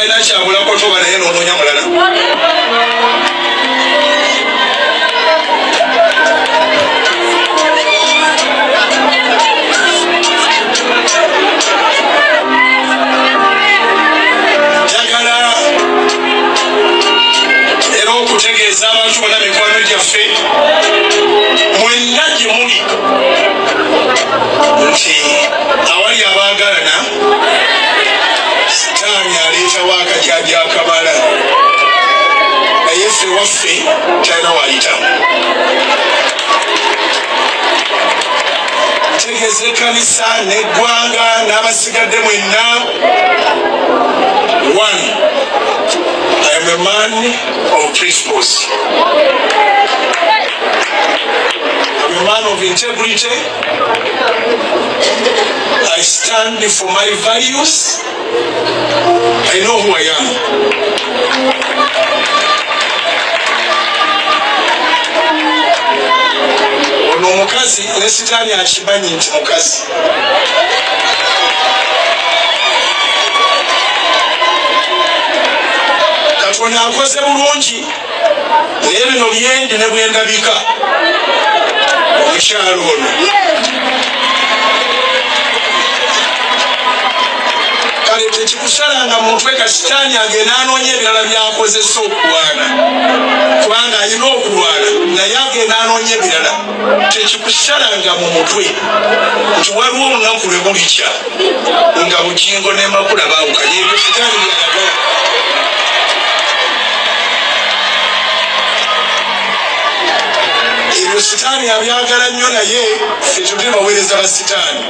Talina kyabulako, toba naye n'onoonya mulala. Njagala era okutegeeza abantu bonna, mikwano gyaffe mwenna gye muli, nti awali abaagalana Sitaani aleetawo akajanja akamala, naye ffe waffe talina waayita. Ntegeeza ekkanisa n'eggwanga n'abasigadde mwenna. One, I am a man of principles. I'm a man of integrity. I stand for my values. I know who I am. Ono omukazi ne Sitaani akimanyi nti mukazi. Katonda akoze bulungi, naye bino byendi ne bwendabika omukyalo ono. Kale tekikusalanga mutwe ka Sitaani agenda anoonya ebirala byakozesa okulwana, kubanga alina okulwana, naye agenda anoonya ebirala. Tekikusalanga mu mutwe nti waliwo olunaku lwe bulikya nga Bugingo ne Makula baawukanye. Ebyo Sitaani byayagala. Ebyo Sitaani abyagala nnyo, naye ffe tetuli baweereza ba Sitaani.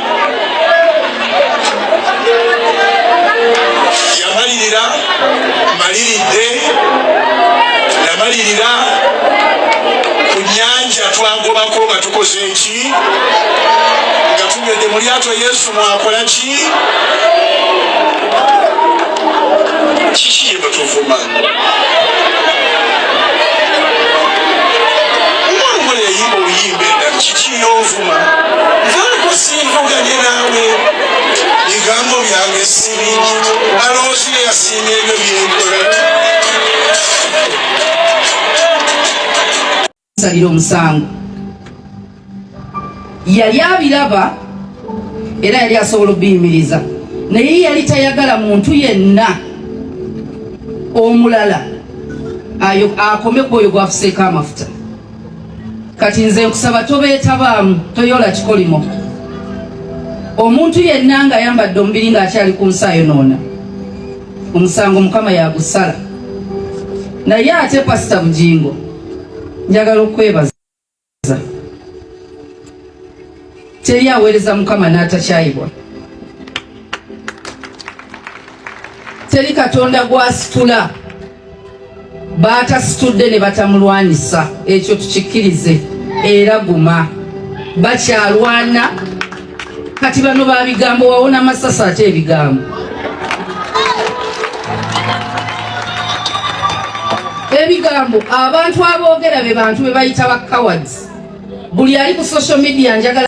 Yamalirira, maliridde, namalirira ku nyanja twagobako nga tukoze eki, nga tunywedde mu lyato. Yesu mwakola ki? Kiki ye batuvuma? Omwana omuwala yayimba oluyimba edda, kiki yonvuma, nvaako sinvuganye naawe, bigambo byange si bingi, aloosi yasiima ebyo byenkola. Salira omusango yali abiraba era yali asobola okubiyimiriza, naye yali tayagala muntu yenna omulala ayo akome ku oyo gwafuseeko amafuta. Kati nze nkusaba tobeetabaamu, toyola kikolimo. Omuntu yenna ng'ayambadde omubiri ng'akyali ku nsi ayonoona, omusango Mukama yagusala. Naye ate Pasita Bugingo, njagala okwebaza. Teri aweereza Mukama n'atakyayibwa. Teri Katonda gwasitula baatasitudde ne batamulwanyisa. Ekyo tukikkirize era guma. Bakyalwana kati bano ba bigambo, wawona masasi ate ebigambo. Ebigambo abantu aboogera be bantu be bayita ba cowards. Buli ali ku social media njagala